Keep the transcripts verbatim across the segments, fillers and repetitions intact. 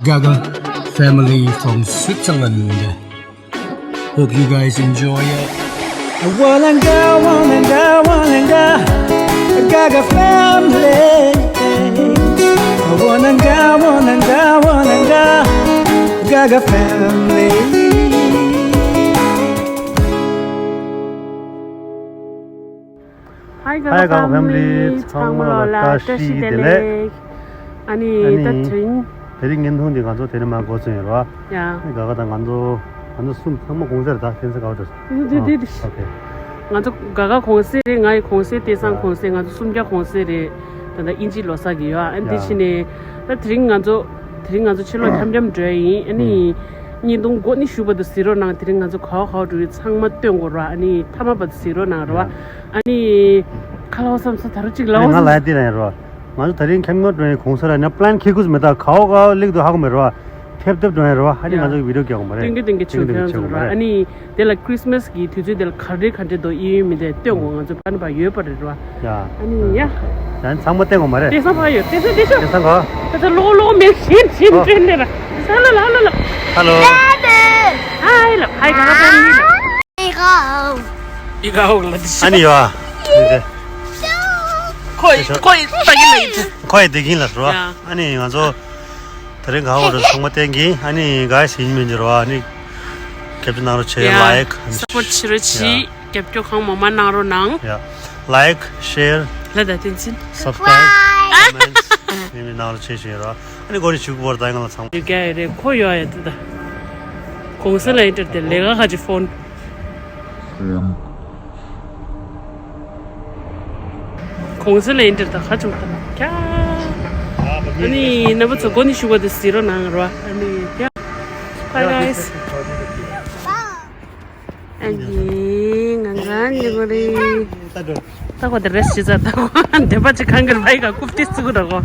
Gaga family from Switzerland. Hope you guys enjoy it. Walanga, walanga, walanga, Gaga family. Walanga, walanga, walanga, Gaga family. Hi, Hi, Gaga Gaga family. Family. ཚང་མ་ལ་བཀྲ་ཤིས་བདེ་ལེགས། ཨ་ནི་ཨ་ནི་ད་དེ་རིང་། དེ་རིང་བརྙན་ཐུང་འདི་ང་ཚོ་དེ་ནས་མར་འགོ་ཚུགས་ཡིན་རོ། ཡ། ཨ་ནི་ག་ག་དང་ང་ཚོ་ང་ཚོ་གསུམ་ཚང་མ་གུང་སེང་རེད་ད། གུང་སེང་ག་བ་འགྲོ། དེ་དེ་དེ། ཨོ་ཁེ། ང་ཚོ་ག་ག་གུང་སེང་རེད། ང་ཡི་གུང་སེང་། བསྟན་སང་ཡ། གུང་སེང་། ང་ཚོ་སུམ་བརྒྱ་གུང་སེང་རེད། ད་ལྟ་དབྱིན་ཇིའི་ལོ་གསར་གྱི་ཡོད། ཨ་ནི་དེ་ཡ། ཕྱིན་ནས་ད་དེ་རིང་ང་ཚོ་དེ་རིང་ང་ཚོ་ཕྱི་ལོགས་འཁྱམ་འཁྱམ་འགྲོ་ཡ་ཡིན། ཨ་ནི་ཨུམ། བརྙན་ཐུང་འགོ་ནས་གཞུག་བར་དུ་གཟིགས་རོགས་གནང་། དེ་རིང་ང་ཚོ་ག་བ་ག་བ་འགྲོ་གི་ཚང་མ་སྟོན་དགོས་རོ། ཨ་ནི་མཐའ་མ་བར་དུ་གཟིགས་རོགས་གནང་རོ། ཡ། ཨ་ནི། ཁ་ལོ་བསམ་ས་ད་རུ་གཅིག་ལ་ཨ་ནི་ང་ལ་ཡ་དེ་རང་ཡིན་རོ། ང་ཚོ་ད་རིང་འཁྱམ་ངོ་འགྲོ་ཡི་གུང་སེང་ར་ནི་པི་ལན་འཁྱེར་དགོས་མེད། ད་ག་བ་ག་བ་སླེབས་འདུག་ཧ་གོ་མེད་རོ། ཐེབས་ཐེབས་འགྲོ་ཡ་རོ། ཨ་ནི་ཡ། ང་ཚོ་བི་ཌིའོ་རྒྱག་དགོས་མ་རེད། ཏིང་གི་ཏིང་གི་ཆུ་ཐོན་ཚོ་རོ། ཨ་ནི་དེ་ལ་ཁྲིས་མས་གི་དུས་ཚོད་དེ་ལ་ག་འདྲ་ག་འདྲ་འདུག་ཡིན་མིན་དེ་སྟོན་དགོས། ང་ཚོ་པ་ནི་པ་ཡོད་པ་རེད་རོ། ཡ། ཨ་ནི་ཡ། ཡང་ཚང་མ་བསྟན་དགོས་མ་རེད། དེང་སང་ཕ་ཡོད། དེང་སང་དེ་ཤོ། དེང་སང་ག་ད་ཚོ་ལོག་ལོག་མེད་ཤིན་ཤིན་ཨོ། ཏྲེན་ནེ་ར། ཧ་ལོ་ལ་ཧ་ལོ་ལ། ཧ་ལོ། ཧའི་ལ་ཧའི་ག་ར་པ་ནི་ལ། ཨི་ཀའོ། ཨི་ཀའོ་ལ་དི་ཤ། ཨ་ནི་ཡོ། ཁོ་ཡི་ཁོ་ཡི་ད་གིན་ལ་ཡིན། ཁོ་ཡི་དེ་གིན་ལ་རོ། ཡ། ཨ་ནི་ང་ཚོ་དེ་རིང་ག་བ་རོ་ཚང་མ་བསྟན་གིན། ཨ་ནི་ག་ཡི་ཡིན་མིན་ཇི་རོ། ཨ་ནི་རྒྱབ་སྐྱོར་གནང་རོགས་བྱེད། ཡ། ལའིག་སཔོར་ཊི་བྱེད་རོགས་བྱེད། ཡ། རྒྱབ་སྐྱོར་གང་མང་མང་གནང་རོགས་གནང་། ཡ། ལའིག་ཤེར། ལ་ད་བསྟན་འཛིན། སབ་སི་ཀ་རའིབ། ཀོ་མེན་ཊི། མི་མི་གནང་རོགས་བྱེད་ཞུ་ཡ་རོ། ཨ་ནི་གོ་རི་ཞུ་གི་བོར་ད་ཡང་ལ་ཚང་མ། ཡུ་ག་ཡ་རེ་ཁོ་ཡོ་ཡ་དེ་ད། གུང་སེང་ལ་ཨིན་ཊར་དེ་ལས་ཀ་ཁ་ཅིག་ཕོན། གུང་སེང་ལ་ཨིན་ཊར་ད་ཁ་ཅིག་ད་ཁྱ། ཨ་ནི་རྣམ་པ་ཚོ་གོ་ནི་ཞུ་བ་དེ་གཟིགས་རོགས་གནང་རོ། ཨ་ནི་ཁྱ། Bye guys. ཨ་ནི་ང་ང་ནི་གོ་རི། ད་གོ་དེ་རེས་ཅི་ཙ་ད་གོ་འདོད་པ་ཅི་གང་གིར་བའི་ག་རྐུབ་སྟེ་བཙུགས་ར་གོ།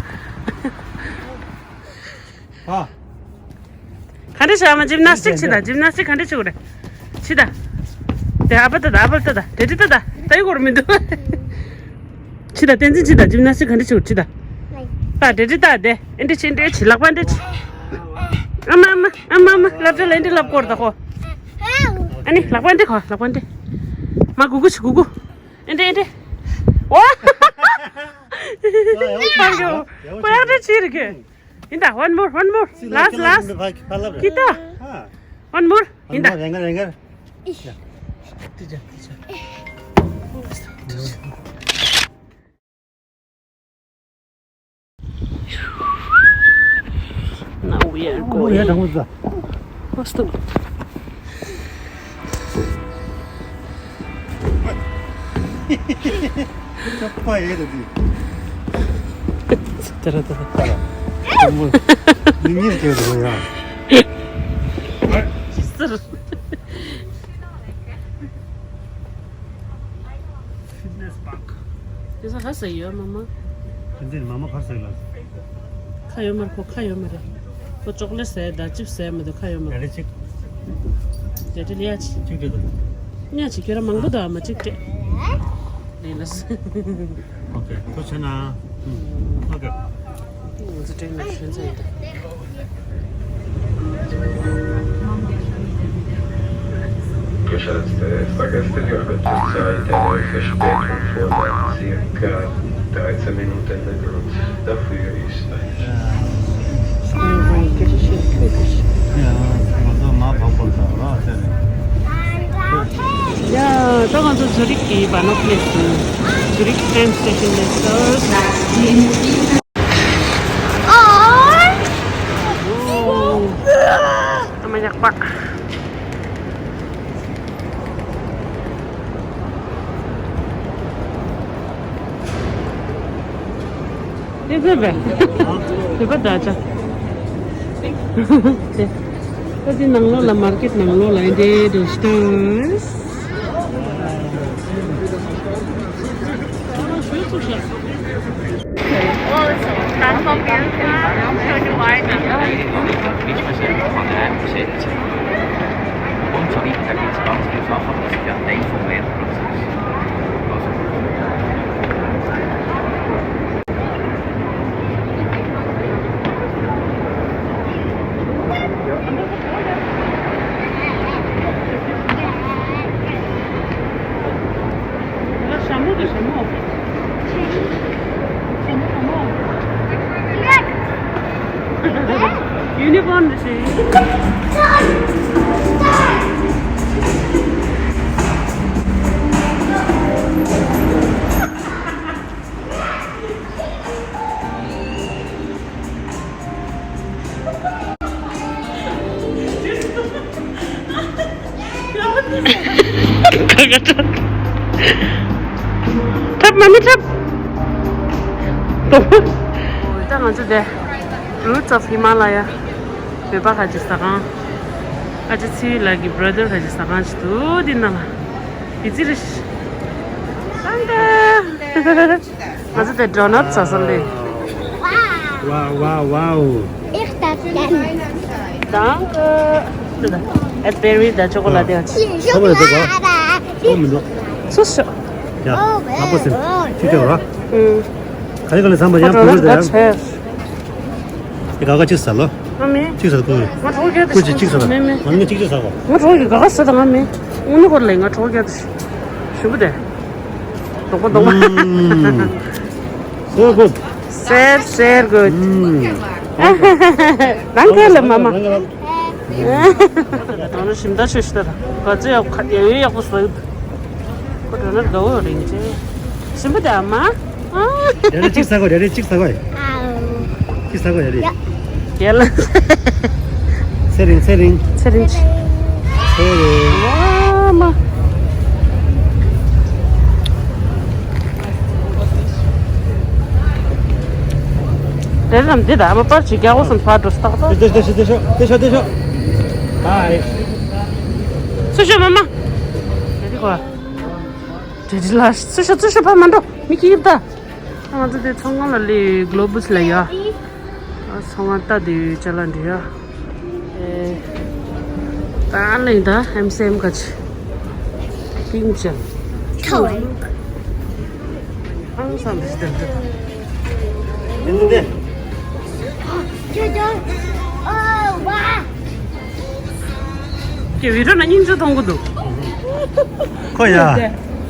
ཨ། ག་འདྲ་བྱ་མ་ཇིམ་ནཱས་ཊིག་བྱེད་ད། ཇིམ་ནཱས་ཊིག་ག་འདྲ་བྱེད་དགོས་རེད། བྱེད་ད། དེ་ཨ་པ་ཏ་ད་ཨ་པ་ཏ་ད་དེ་དྲི་ཏ་ད་ད་ཡི་གོར་མི་འདུག་བྱེད་ད། བསྟན་འཛིན་བྱེད་ད། ཇིམ་ནཱས་ཊིག་ག་འདྲ་བྱེད་དགོས་བྱེད་ད། ད་དེ་དྲི་ད་དེ་ཨེ་འདྲ་བྱེད་འདྲ་བྱེད། ལག་པ་འདྲ་བྱེད། ཨ་མ་ཨ་མ་ཨ་མ་ཨ་མ་ལབ་འདྲ་ལ་ཨེ་འདྲ་ལབ་གོར་ད་ཧོ། ཨ་ནི་ལག་པ་འདྲ་གོ། ལག་པ་འདྲ། མ་གུ་གུ་བྱེད་གུ་གུ། ཨེ་འདྲ་ཨེ་འདྲ། ཨོ། ཨ་ཡོ། ཁོ་ཡག་འདྲ་བྱེད་རེད་གི། ཡིན་ད། One more, one more. Last, last. ཀི་ཏ། One more. ཡིན་ད། རེ་འགར་རེ་འགར། Now we are going. What's the དེ་ས་ཧ་ས་ཡོད་མ་མ། དེ་འདིར་མ་མ་གར་ས་ཡོད་ལ། ཁ་ཡོད་མ་རེད། ཁོ་ཁ་ཡོད་མ་རེད། ཁོ་ཅོག་ལེ་ཊི་ཟས་དང་ཅིབ་ཟས་མི་འདུག་ཁ་ཡོད་མ་རེད། རེ་ཅིག་རེ་ལ་ཡ་ཅིག་ཅིག་རེད་འདུག་ཉ་ཅིག་ཁྱོད་རང་མང་པོ་འདུག་ཨ་མ་ཅིག་སྤྲད། རེ་ལ་སི། ཨོ་ཁེ་ཁོ་ཆེ་ན། ཨོ་ཁེ། ང་ཚོ་ཏྲེན་ལ་ཐོན་ཚར་ཡིན་ད། Geschätzte Fahrgäste, wir haben zurzeit einen verspäteten Vorgang, circa dreizehn Minuten Grund dafür ist ein ཡ། ད་ང་ཚོ་ཛུ་རིག་གི་བྷ་ནོག་ལ་སླེབས་སོང་། ཛུ་རིག་ཊེན་སི་ཊེ་ཤན་ལ་སླེབས་སོང་། ཨ་མ་ཡག་པ། དེ་ཚོ་བས། བོད་པ་ད་ཆ། དེ། ད་དེ་ནང་ལོགས་ལ་མར་ཀེ་ཊི་ནང་ལོགས་ལ་འདི་འདྲ་ཞིག་འདུག Nicht mehr selber von der Hand besetzt. Und so weiter, da geht es ganz einfach, das ist ja ein Teil vom Lernprozess. Also, ཞྭ་མོ་དང་ཞྭ་མོ། ཞྭ་མོ་ཞྭ་མོ། ཡུ་ནི་ཀོརན་རེད་ཟེར། ཁ་ཁ་ཁྲབ། ཁྲབ་མ་མི་ཁྲབ། ད་ང་ཚོ་དེ་Roots of Himalaya བོད་པ་ཁ་ཅིག་ཟ་ཁང་། ཁ་ཅིག་ཚེ་རིང་ལགས་ཀྱི་brother ཁ་ཅིག་ཟ་ཁང་ཅིག་འདུག་འདི་ནང་ལ་བི་ཛི་རེད། ཏང་ཏང་། ང་ཚོ་དེ་ཌོ་ནཊ་ཟ་ས་ལས། Wow, wow, wow. Ich darf gerne. Danke. ཨེ་པེ་རི་དང་ཅོ་ཀོ་ལ་ཏེ་ཡོད། ཁོ་མོ་ཡོད་པ། ཁོ་མི་འདུག་སུ་ཤོག་ཡ། ཨ་པོ་སིན། ཁྱི་ཁྱོད་ར། ཨུམ། ག་ལེ་ག་ལེ་བསམ་པ་ཡང་ཁོ་ཁོ་ར་ད་ཡ། དེ་ག་ག་གཅིག་ཟ་ལོ། ང་མེད། གཅིག་ཟ་ཁོ། ང་གྲོགས་རྒྱག་ཏུ་ཁོ་གཅིག་གཅིག་ཟ་ལོ། མེད་མེད། ང་ནི་གཅིག་གཅིག་ཟ་གོ། ང་གྲོགས་ཀྱི་ག་ག་ཟ་ད་ང་མེད། དངུལ་ནི་ཁོ་ལ་ང་གྲོགས་རྒྱག་ཏུ་ཞུ་བུ་དེ། དོག་པ་དོག་པ། So good. Sehr, sehr gut. Danke, Mama. ང་ཞིམ་ད་ཆོས་ཤི་ད་ར། ག་ཚོད་ཡག་ཁ་ཡ་ཡོད་ཡག་པོ་ཟོས། ཁོ་འགྲོ་ན་དགའ་བོ་རིང་ཆེ། ཞིམ་པོ་དེ་ཨ་མ། རེ་རེ་གཅིག་ཟ་གོ། རེ་རེ་གཅིག་ཟ་གོ། གཅིག་ཟ་གོ་རེ་རེ། ཡ་ལ། ཚེ་རིང་ཚེ་རིང་། ཚེ་རིང་། ཚེ་རིང་། ཨ་མ། དེ་རམ་འདི་ད་ཨ་མ་པར་ཅིག་རྒྱག་འོ་སམ་ཕར་འགྲོ་སྟག་ཏོ། དེ་ཤོ་དེ་ཤོ་དེ་ཤོ་དེ་ཤོ། བའི། སུ་ཤོ་མ་མ། དེ་དེ་གོ། དེ་དེ་ལ་སུ་ཤོ་སུ་ཤོ་ཕར་མ་འགྲོ། མི་ཁྱི་ཡིབ་ད། ང་ཚོ་དེ་ཚོང་ཁང་ལ་སླེབས། གློ་བུས་ལ་ཡ། ཚོང་ཁང་ལྟ་དེ་ཅ་ལག་འདྲི་ཡ། ཨེ། ད་ལེན་ད་ཧེམ་སེམ་ག་ཅི། པིང་ཅན། ཁྲོ། ཨང་སང་དེ་ཞིག་དེ་འདྲ། དེ་འདི་དེ། ཁྱོད་ཁྱོད། ཨོ་ཝ། ཀྱེ་བི་ཌིའོ་ནང་སྙིང་རྗེ་མཐོང་གི་འདུག་ཁོ་ཡ།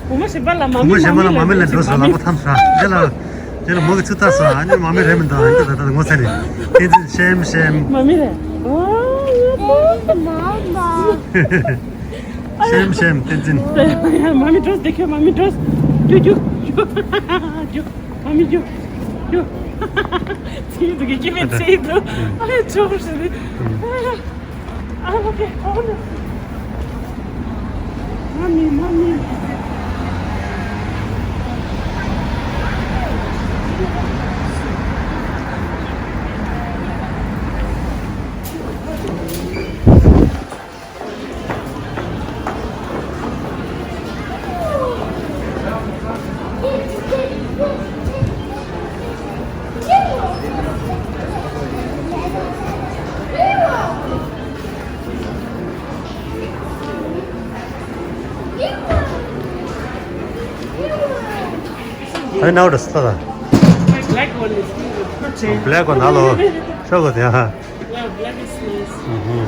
བུ་མོ་གཞན་པ་ལ་མ་བུ་མོ་གཞན་པ་ལ་མ་མི་ལ་འགྲོ་ཟེར་ལག་པ་འཐམ་ས། དེ་ལ། དེ་ལ་མོ་གི་ཚུར་ལྟ་ས། ཨ་ནི་མ་མི་རེད་མི་འདུག་ཨ་ནི་ད་ད་ད་ངོ་ཚ་ནི། བསྟན་འཛིན་ཤེམ་ཤེམ། མ་མི་རེད། ཤེམ་ཤེམ་བསྟན་འཛིན། མ་མི་འགྲོ་ཟེར། ཁྱོད་མ་མི་འགྲོ་ཟེར། རྒྱུག་རྒྱུག་རྒྱུག་རྒྱུག་མ་མི་རྒྱུག་རྒྱུག་ཚིག་འདུག་གི་ཁྱི་མི་ཚིག་འདུག་ཨ་ལས་ཆོག་ཟེར། Ah, okay. Oh, no. Mommy, mommy. Find out, Stada. Black one is good. Black one, hello. Show good, yeah. Yeah, black is nice. Mm-hmm.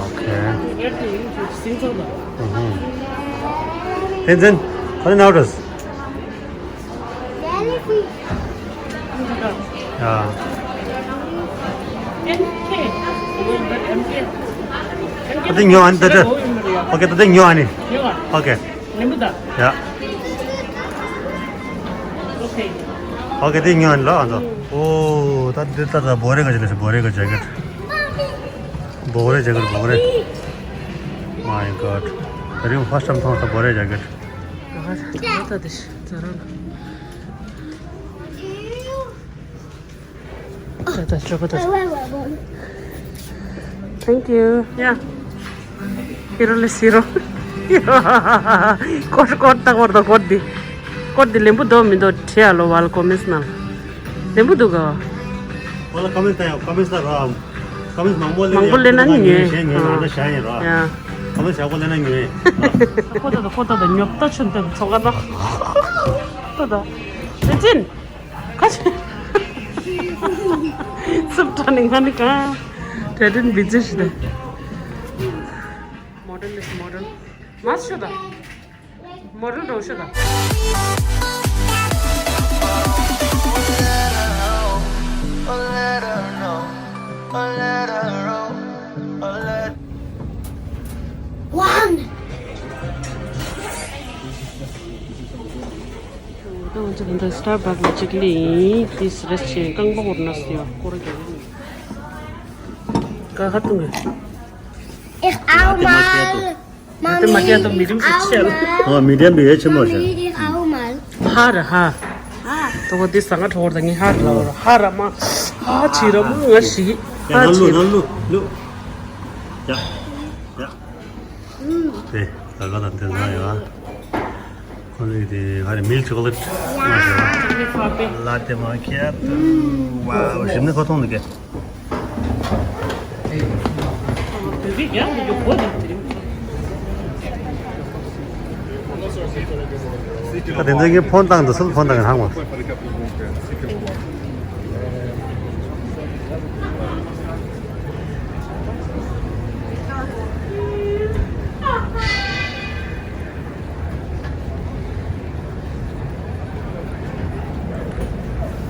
Okay. Red to you, single. Mm-hmm. Tenzin, find out. ཡ། ད་དེ་ཉོ་ཨ་ནི་ད་དེ། ཨོ་ཀེ་ད་དེ་ཉོ་ཨ་ནི། ཨོ་ཀེ། ཡ། ཨོ་ཀེ་དེ་ཉོ་ཨ་ནི་ལོ་ཨ་ཚོ། ཨོ་ད་དེ་ད་ད་བོ་རེ་ག་ཇེ་ལེ་བོ་རེ་ག་ཇེ་ཀེ་ཊི། བོ་རེ་ཇེ་ཀེ་ཊི་བོ་རེ། My God. ད་རིང་ཧྥ་སི་ཊི་ཊའིམ་མཐོང་ད་བོ་རེ་ཇེ་ཀེ་ཊི། ད་ད་དེ་ཤི་ད་ར་ལ། ད་ད་ཅོ་ག་ད། Thank you. Yeah. ཧི་རོ་ལེ་སི་རོ། ཀོར་ཀོར་ད་ཀོར་ད་ཀོར་འདི། ཀོར་འདི་ལེན་པོ་འདུག་མི་འདུག་དྲི་ཡ་ལོ་ཝལ་ཀོ་མེན་ཊི་ནང་། ལེན་པོ་འདུག་ག་ཝལ་ཀོ་མེན་ཊི་ད་ཡ་ཀོ་མེན་ཊི་ད་ར། ཀོ་མེན་ཊི་མང་པོ་ལེན་མང་པོ་ལེན་ན་ནི་ཉོས། ཉོས་ཉོས་ང་ད་བཞག་ཡིན་ར། ཡ། ཀོ་མེན་ཊི་ཞག་པོ་ལེན་ན་ཉོས། ཀོ་ད་ད་ཀོ་ད་ད་ཉོབ་ད་ཆུན་ད་ཚོ་ག་ད། ད་ད། དེ་ཅིན། ཁ་ཆེ། སུབ་ཏྲ་ནི་ང་ནི་ག་གྲ་སྒྲིག་བི་ཛི་ཞིག་རེད། Model is model. Mas shoda. Model do shoda. One. ང་ཚོ་འདི་Starbucks་ལ་གཅིག་ལས་ཡིན། དེ་རེས་ཆེ་རྐང་པ་བོར་ན་སི་ཡོ་སྐོར་རྒྱག་གི་ཡིན། ཀ་ཧ་ཏུང་གི། Ich auch mal. དེ་མ་སྐྱེས་དང་མི་རིང་ཞིག་ཆེ་ལ། ཨ་མི་རིང་བའི་ཆེན་མོ་ཞིག Mami, ich auch mal. ཧ་ར་ཧ། ཧ། ཏོ་གོ་དེ་ས་ང་ཁྲོ་བོར་ད་ངི་ཧ་ར་ཧ་ར་མ། ཧ་ཆི་ར་མ་ང་ཞིག་ཧ་ཆི་ར། ལུ་ལུ། ཡ། ཡ། དེ་ད་ག་ལ་དེ་ན་ཡ། ཁོ་ནི་དེ་ཧ་རི་milk chocolate་མ་ཞིག་ལ་ཏེ་མ་ཁྱེར། ཝའོ་ཞིམ་ནི་ཁོ་ཐོང་ལ་ཀེ། ད་དེ་འདྲ་གི་ཕོན་བཏང་དུ་སུལ་ཕོན་བཏང་གི་ཧང་བ།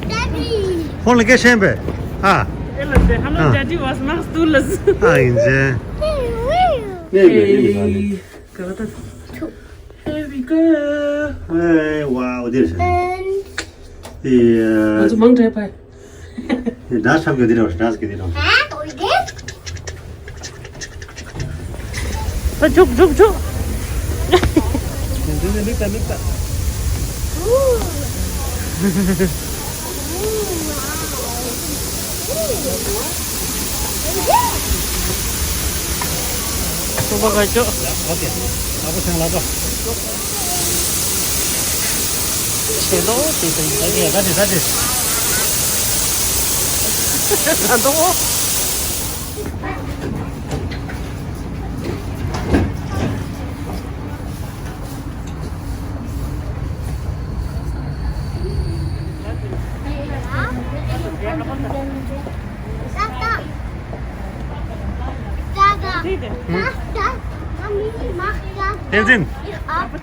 Daddy. ཕོན་ལ་སྐད་ཤེས་པས། ཨ། ཨེ་ལ་ཟེར། Hello, Daddy was next to us. ཨ་ཡིན་ཟེར། ནས་ཡོད་ནི་མ་རེད། ག་ད། Here we go. ཨེ་ཝའོ་འདིར་ཤ། ང་ཚོ་མང་དྲགས་པས། འདྲ་ཆབ་གི་འདི་རེད། འདྲ་གི་འདི་རེད། ཨ་འཇུག་འཇུག་འཇུག་སོ་པ་ག་ཅོ། ཨོ་ཁེ། ཨ་ཁུ་ཆང་ལ་ཅོ། ཆེ་ལོ་ཆེ་ཆེ། ད་དེ་ད་དེ་ད་དེ། ད་དོ། བསྟན་འཛིན། ཨུམ།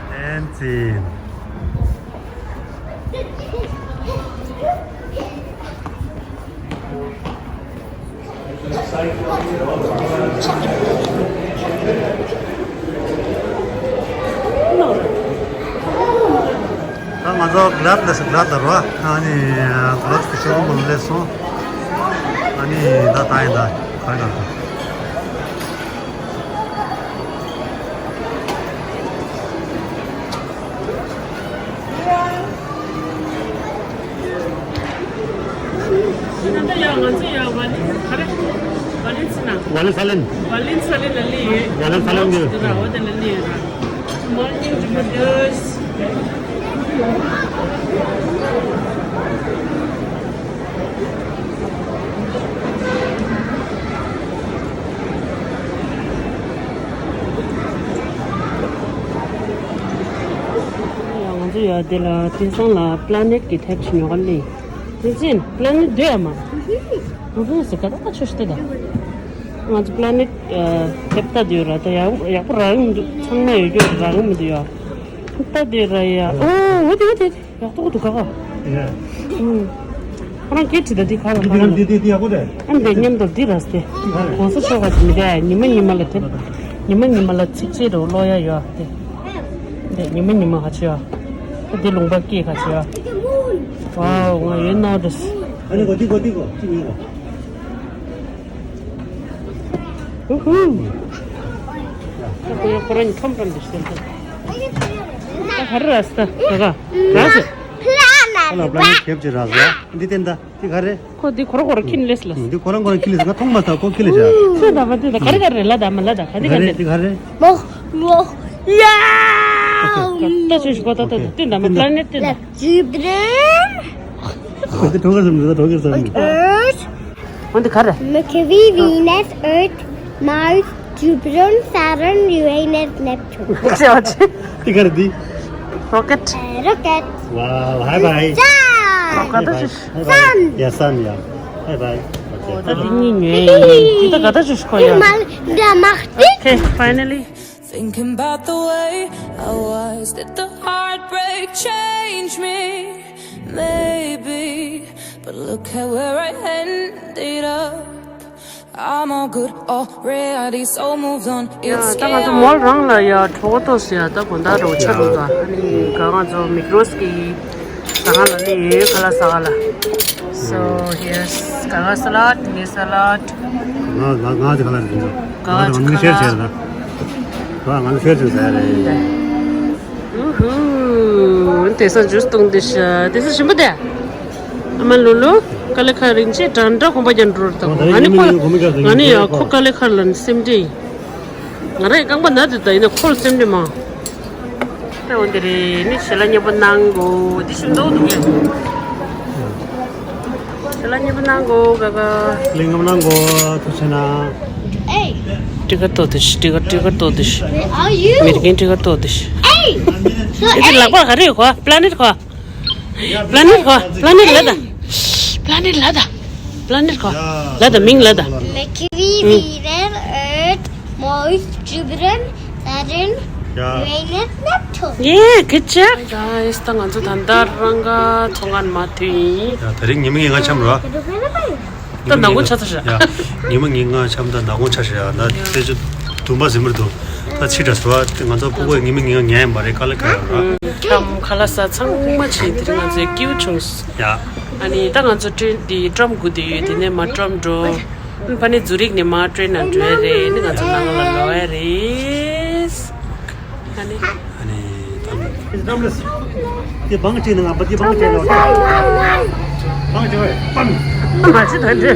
བསྟན་འཛིན། ད་ང་ཚོ་གླ་ལས་སུ་གླ་ལ་རོ། ཨ་ནི་གླ་ཚུགས་ཤོག་མོ་ལས་སོང་། ཨ་ནི་ད་ད་ཡིན་ད་ག་རེ་ག་རེ། ད་ལྟ་ཡང་ང་ཚོ་ཡང་ཝ་ལིན་ག་རེ། ཝ་ལིན་སི་ན། ཝ་ལིན་སི་ལན། ཝ་ལིན་སི་ལན་ལ་སླེབས་ཡོད། ཝ་ལིན་སི་ལན་གྱི། འོ་དེ་ལ་སླེབས་ཡོད་ར། Morning, Jupiters. ང་ཚོ་ཡ་དེ་ལ་དེང་སང་ལ་པླ་ནེཊ་གི་ཐེབས་ཆི་ཉོ་ག་ལེ། དེ་ཚིན་པླ་ནེཊ་དུ་ཡ་མ། ང་ཚོ་ཟེར་ག་ད་ཆོ་ཤི་ཏེ་ད། ང་ཚོ་པླ་ནེཊ་ཐེབས་ལྟ་དུ་ཡོད་ར། ད་ཡག་ཡག་པོ་རག་གི་མི་འདུག་ཚང་མ་ཡོད་རྒྱུ་རག་གི་མི་འདུག་ཡ། ལྟ་དུ་ར་ཡ། ཨོ་འོ་དེ་འོ་དེ། ཡག་ཐོག་ཏུ་ག་ག་ཡ། ཁོ་རང་སྐད་ཁྲིད་ད་འདི་ག་ར་ག་ར། འདི་འདི་འདི་ཡག་པོ་རེད། ཨ་འདི་མཉམ་དུ་འདི་ར་སྟེ། གོང་ས་མཆོག་ག་ཅི་མི་དེ་ཉི་མ་ཉི་མ་ལ་དེ། ཉི་མ་ཉི་མ་ལ་ཚིག་ཚིག་རུ་ཀློག་ཡ་ཡོད་དེ། འདི་ཉི་མ་ཉི་མ་ག་ཅི་ཡོད། ཨ་འདི་ལུང་པ་སྐྱེས་ག་ཅི་ཡོད། ཝའོ་ང་ཡོད་ནོ་དུ། ཨ་ནི་གོ་འདི་གོ་འདི་གོ་ཅི་ཉོ་གོ། ཧུ་ཧུ། ཁོ་ཡང་ཁོ་རང་ཁམས་རང་འདི་ཤེས་ཏེ། ད་ག་རེ་ར་སྟ་ག་ག་ར་སེ། ཨ་ལ་པླ་ནེཊ་ཁེབས་ཅིག་རག་སོང་། འདི་བསྟན་ད་འདི་ག་རེ། ཁོ་འདི་ཁོ་རང་ཁོ་རང་ཁྱི་ལས་ལ། འདི་ཁོ་རང་ཁོ་རང་ཁྱི་ལས་ང་མཐོང་མ་ཐག་ཁོ་ཁྱི་ལས་བྱ། ཁྱོད་ད་བ་འདི་ད་ག་རེ་ག་རེ་ལ་ད་མ་ལ་ད་ག་འདི་ག་རེ། འདི་ག་རེ། མོ་མོ་ཡ། ད་ཆོས་ཤིག་གོ་ད་ད་བསྟན་ད་མ་པླ་ནེཊ་བསྟན་ད། ཇིབ་རེ། འདི་གྲོགས་ཀྱི་སེམས་འདི་གྲོགས་ཀྱི་སེམས། Earth, འོན་ཏེ་ག་རེ། Mercury, Venus, Earth, Mars, Jupiter, Saturn, Uranus, Neptune. འདི་ག་རེ་འདི། Rocket. Rocket. Wow, hi bye. Sun. Rocket. Hi bye. Sun. Yeah, sun, yeah. Hi bye. Okay. ད་འདི་གཉིས་ཉོས་ཡིན། འདི་ད་ག་ད་ཅིག་ཁོ་ཡ། Okay, finally. Thinking about the way I was, did the heartbreak change me? Maybe, but look at where I ended up. I'm all good already, so moved on. ཡ། It's ད་ང་ཚོ་མོལ་རང་ལ་ཡ་གྲོགས་ཏོག་ཙམ་ཡ་ད་དགོང་དག་རོ་ཆ་རུ་ད། ཨ་ནི་ག་ང་ཚོ་མིག་རོས་ཀྱི་ཟ་ཁང་ལ་སླེབས་ཡོད། ཁ་ལག་ཟ་ཁང་ལ། So here's ག་ལ་salad, Thai salad. ང་ང་ང་ཚོ་ཁ་ལག་རེད། ང་ཚོ་ང་ཚོ་ང་ཚོ་ཤེར་བྱས་ད། ང་ང་ཚོ་ཤེར་བྱས་ཟ་རེད། ཨུ་ཧུ། དེ་ས་ཇུས་བཏུང་དེ་ཤ་དེ་ས་ཞིམ་པོ་དེ། ཨ་མ་ལུ་ལུ། དཀའ་ལས་ཁག་རིན་ཆེན་འདྲ་འདྲ་གོམ་པ་རྒྱག་འགྲོ་ར་ད། ང་ནི་ཁོ་ང་ནི་ཡ་ཁོ་དཀའ་ལས་ཁག་ལ་ནི་སེམས་ཁྲལ། ང་རང་རྐང་པ་ན་དེ་ད་ཡིན་ན་ཁོ་ལ་སེམས་ཁྲལ་མ། ད་འོ་འདི་རེད། ནི་ཞལ་ལག་མཉེས་པོ་གནང་གོ། འདི་ཞིམ་མདོག་འདུག་གས། ཞལ་ལག་མཉེས་པོ་གནང་གོ་ག་ག་ལིང་གམ་གནང་གོ། ཐུགས་ཆེ་གནང་། Hey, ཊི་ཀར་ཏོ་དེ་ཤི། ཊི་ཀར་ཊི་ཀར་ཏོ་དེ་ཤི། Where are you? མི་རྒན་ཊི་ཀར་ཏོ་དེ་ཤི། Hey, so འདི་ལག་པ་ག་རེ་ཡོད་གོ། པ་ལ་ནེཊ་གོ། པ་ལ་ནེཊ་གོ། པ་ལ་ནེཊ་ལ་ད། པ་ལ་ནེཊ་ལ་ད། པ་ལ་ནེཊ་གོ། ལ་ད་མིང་ལ་ད། Mercury, Venus, Earth, Mars, Jupiter, Saturn, Uranus, Neptune. Yeah, good job. Hi guys, ད་ང་ཚོ་ད་ལྟ་རང་ག་ཚོང་ཁང་མ་ཐུག་ཡིན། ཡ། དེ་རིང་ཉི་མ་ཉིན་གང་འཆམ་རོ། ད་མདང་དགོང་ཆགས་ཚར་ཤག་ཡ། ཉི་མ་ཉིན་གང་འཆམ་ད་མདང་དགོང་ཆགས་ཤག་ཡ། ད་དེ་ཚོ་དུམ་པ་ཟིན་པར་འདུག་ད་ཕྱི་དྲགས་སོ། ང་ཚོ་ཕྲུ་གུ་ཉི་མ་ཉིན་གང་ཉལ་ཡ་མ་རེད། དཀའ་ལས་ཁག་ཡོད་ར། ཁམས་ཁ་ལག་ཟ་ཚང་མ་བྱས། དེ་རིང་ང་ཚོའི་སྐྱིད་པོ་བྱུང་སོང་། ཡ། ཨ་ནི་ད་ང་ཚོ་ཊེན་འདི་ཊམ་སྒུག་བསྡད་ཡོད། དེ་ནས་མར་ཊམ་འགྲོ། ཨ་ནི་ཕ་ནི་ཛུ་རིག་ནས་མར་ཊེན་ནང་འགྲོ་ཡ་རེད། ཨ་ནི་ང་ཚོ་ནང་ལ་ལོག་ཡ་རེད། ཨ་ནི། ཨ་ནི་ད་ནི། དེ་བང་ཅིག་ནང་ང་པ་དེ་བང་ཅིག་ནང་བང་ཅིག་བས་པམ། མ་ཅི་ད་འདྲ།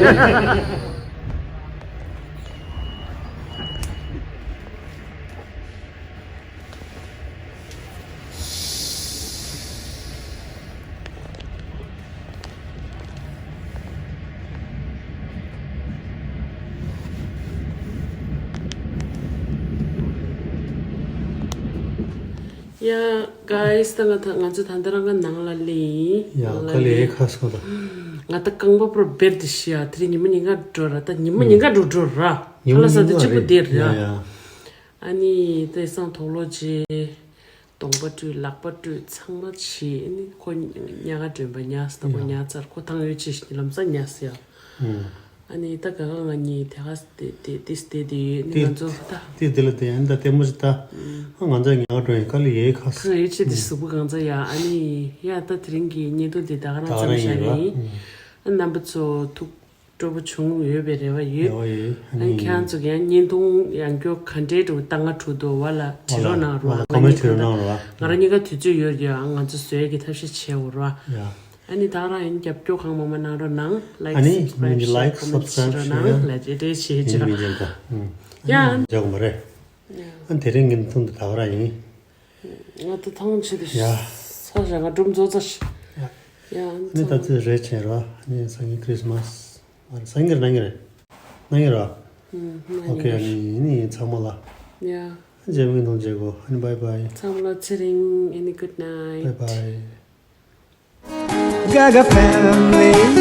ཡ། གྷའི་སི། ད་ང་ད་ང་ཚོ་ད་ལྟ་རང་ག་ནང་ལ་སླེབས་ཡིན། ཡ། ནང་ལ་དཀའ་ལས་སླེབས། ཁག་སོང་ད། ང་ད་རྐང་པ་པུར་བེར་དེ་ཤི་ཡ། དེ་རིང་ཉི་མ་ཉིན་གང་འགྲོ་ར། ད་ཉི་མ་ཉིན་གང་འགྲོ་འགྲོ་ར། ཉི་མ་ཁ་ལག་ཟ་ཉིན་དེ་གང་གཅིག་པུ་རེད། དེར་ཡ་ར། ཡ། ཨ་ནི་དེ་སང་དོག་ལོ་རྗེས། གདོང་པ་བཀྲུས། ལག་པ་བཀྲུས། ཚང་མ་བྱས། ཨ་ནི་ཁོ་ཉལ་ཁ་སྒྲོན་པ་ཉལ་སོང་། ད་ཁོ་ཉལ་ཚར། ཁོ་ཐང་ཡོད་ཅེས་ལམ་སང་ཉལ་སོང་ཡ། ཨ་ནི་ད་ག་ག་ང་གཉིས་དེ་ག་དེ་དེ་དེ་དེ་དེ་ཡོད། ཨ་ནི་ང་ཚོ་ད། དེ་དེ་ལ་དེ་ཡང་ད་ལྟད་མོ་ཞིག་ད། ང་ཚོ་ཉལ་ཁ་སྒྲོན་ཡ་དཀའ་ལས་ཡོད་ཁ་ཁ་ཡོད་ཅེས་དེ་གཟུགས་པོ་གང་ཚ་ཡ། ཨ་ནི་ཡ་ད་དེ་རིང་གི་བརྙན་ཐུང་དེ་ད་ག་རང་ད་ག་རང་མཚམས་བཞག་ཡིན་ར། ཡིན། ཨ་རྣམ་པ་ཚོ་ཐུགས་སྤྲོ་པོ་བྱུང་ཡོད་པའི་རེ་བ་ཡོད། རེ་བ་ཡོད། ཨ་ནི་ཁྱེད་རང་ཚོ་གི་ཡང་བརྙན་ཐུང་ཡང་སྐྱོ་ག་འདྲའི་འགྲོ་ལྟ་ང་འགྲོ་འདུག་བ་ལ་བྲིས་རོགས་གནང་རོགས། ང་ཁོ་མེན་ཊི་བྲིས་རོགས་གནང་རོགས། ང་རང་གཉིས་ཀ་དུས་ཚོད་ཡོད་ཀྱི་ཨ་ང་ཚོ་བཟོས་ཀྱི་ཐབས་ཤེས་བྱེད་འོ་རོགས། ཡ། ཨ་ནི་ད་ག་རང་ཡང་རྒྱབ་སྐྱོར་གང་མང་མང་གནང་རོགས་གནང་། ལའིཀ་ཨ་ནི་སབ་སི་ཀ་རའིབ་མི་ལའིཀ་ཤེར་ཁོ་མེན་ཊི་སབ་སི་ཀ་རའིབ་བྱེད་རོགས་གནང་། ཤེར་ལ་ཇེ་ཏྲེ་བྱེད་ཨ་ནི་ཅོག་མི་ཇེ་ཏྲེ་ད། ཡ། ཇོག་མ་རེད། ཨ་དེ་རིང་ངའི་ཐུང་དུ་ད་ག་རང་ཡིན། ང་ད་ཐང་ཆད་དུ་ཡ། ས་ཞག་ང་སྒྲུང་རྫོགས་ཚར་ཤག་ཡ། ཡ། ཨ་ནི་ད་ཚོད་རེད་བྱས་རོགས། ཨ་ནི་སང་ཉིན་ཁྲིས་མས། ཨ་ནི་སང་ཉིན་གནངས་ཉིན་རེད། གནངས་ཉིན་རོགས། ཨུམ། གནངས་ཉིན་ཨོ་ཁེ། ཨ་ནི་ཨ་ནི་ཚང་མ་ལ། ཡ། རྗེས་མའི་ཐུང་མཇལ་གོ། ཨ་ནི་བྷའི་བྷའི། ཚང་མ་ལ་ཚེ་རིང་། ཨ་ནི་གུཌ་ནའིཊ། བྷའི་བྷའི། Gaga family.